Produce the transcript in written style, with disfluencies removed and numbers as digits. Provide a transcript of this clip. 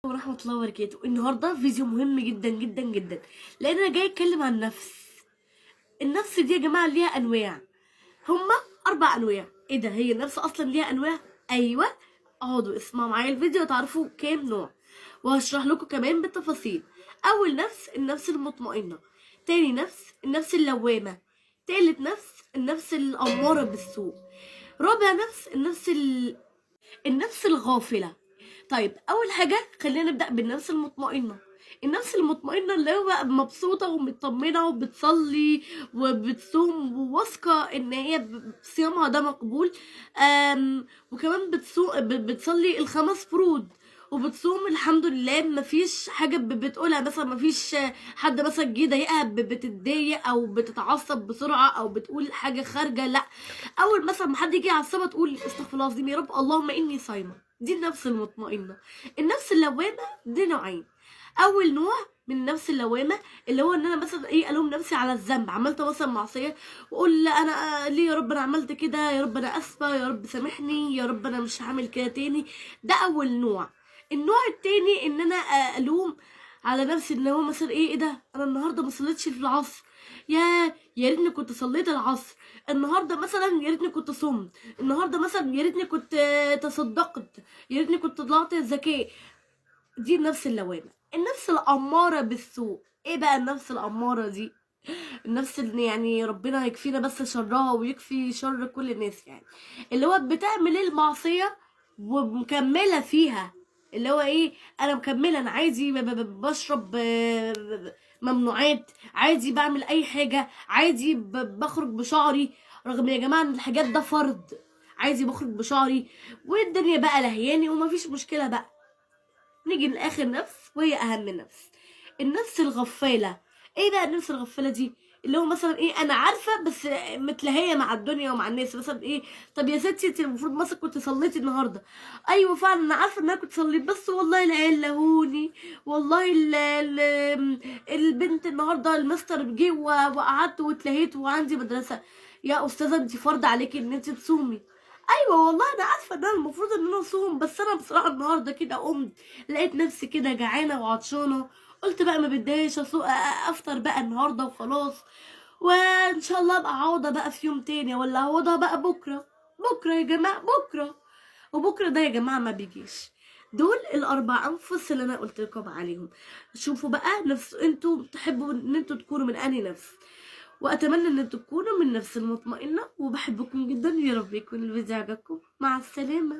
ورحمة الله وبركاته. النهاردة فيديو مهم جدا جدا جدا، لأن أنا جاي أتكلم عن النفس. النفس دي يا جماعة ليها أنواع، هما 4 أنواع. إيه ده، هي النفس أصلا ليها أنواع؟ أيوة، اقعدوا اسمعوا معايا الفيديو وتعرفوا كام نوع، وهشرح لكم كمان بالتفاصيل. أول نفس النفس المطمئنة، تاني نفس النفس اللوامة، تالت نفس النفس الأمارة بالسوء، رابع نفس النفس الغافلة. طيب أول حاجة خلينا نبدأ بالنفس المطمئنة. النفس المطمئنة اللي هو مبسوطة ومطمنة وبتصلي وبتصوم وواثقة إن هي صيامها ده مقبول، وكمان بتصلي ال5 فروض وبتصوم الحمد لله، مفيش حاجة بتقولها، مثلا مفيش حد مثلا جه ضايقها بتتضايق أو بتتعصب بسرعة أو بتقول حاجة خارجة، لا، أول مثلا ما حد يجي يعصبها تقول استغفر الله العظيم يا رب اللهم إني صايمة. دي النفس المطمئنة. النفس اللوامة دي نوعين. أول نوع من النفس اللوامة اللي هو إن أنا مثلا إيه، ألوم نفسي على الذنب، عملت مثلا معصية وأقول لا أنا ليه يا رب أنا عملت كده، يا رب أنا آسفة، يا رب سامحني، يا رب أنا مش هعمل كده تاني. ده أول نوع. النوع التاني إن أنا ألوم على نفسي إن هو مثلا إيه، إيه ده أنا النهاردة ما صليتش في العصر، يا ريتني كنت صليت العصر النهارده، مثلا يا ريتني كنت صمت النهارده، مثلا يا ريتني كنت تصدقت، يا ريتني كنت طلعت زكاة. دي النفس اللوامة. النفس الأمارة بالسوء، ايه بقى النفس الأمارة دي؟ النفس اللي ربنا يكفينا بس شرها ويكفي شر كل الناس، اللي هو بتعمل المعصية ومكملة فيها، اللي هو ايه، انا مكملة، انا عادي بشرب، ممنوعات، عادي بعمل اي حاجة، عادي بخرج بشعري، رغم يا جماعة ان الحاجات ده فرض، عادي بخرج بشعري والدنيا بقى لهياني ومفيش مشكلة. بقى نيجي لآخر نفس وهي أهم نفس، النفس الغفالة. ايه بقى النفس الغفالة دي؟ اللي هو مثلا ايه، انا عارفة بس متلهية مع الدنيا ومع الناس، مثلا ايه، طب يا ستي انت المفروض مثلا كنت صليتي النهاردة، ايوه فعلا انا عارفة ان انا كنت صليت، بس والله العيال لهوني، والله البنت النهاردة المستر جه وقعدت واتلهيت وعندي مدرسة. يا استاذة انت فرض عليكي ان انت تصومي. ايوه والله انا عارفه ان انا المفروض ان انا اصوم، بس انا بصراحه النهارده كده قمت لقيت نفسي كده جعانه وعطشانه، قلت بقى ما بديش افطر بقى النهارده وخلاص، وان شاء الله ابقى اعوضها بقى في يوم تاني، ولا اعوضها بقى بكره. بكره يا جماعه، بكره، وبكره ده يا جماعه ما بيجيش. دول ال4 انفس اللي انا قلت لكم عليهم. شوفوا بقى نفس انتوا تحبوا ان انتوا تكونوا من انهي نفس، واتمنى ان انتوا تكونوا من نفس المطمئنه، وبحبكم جدا. يا رب يكون الفيديو عجبكم. مع السلامه.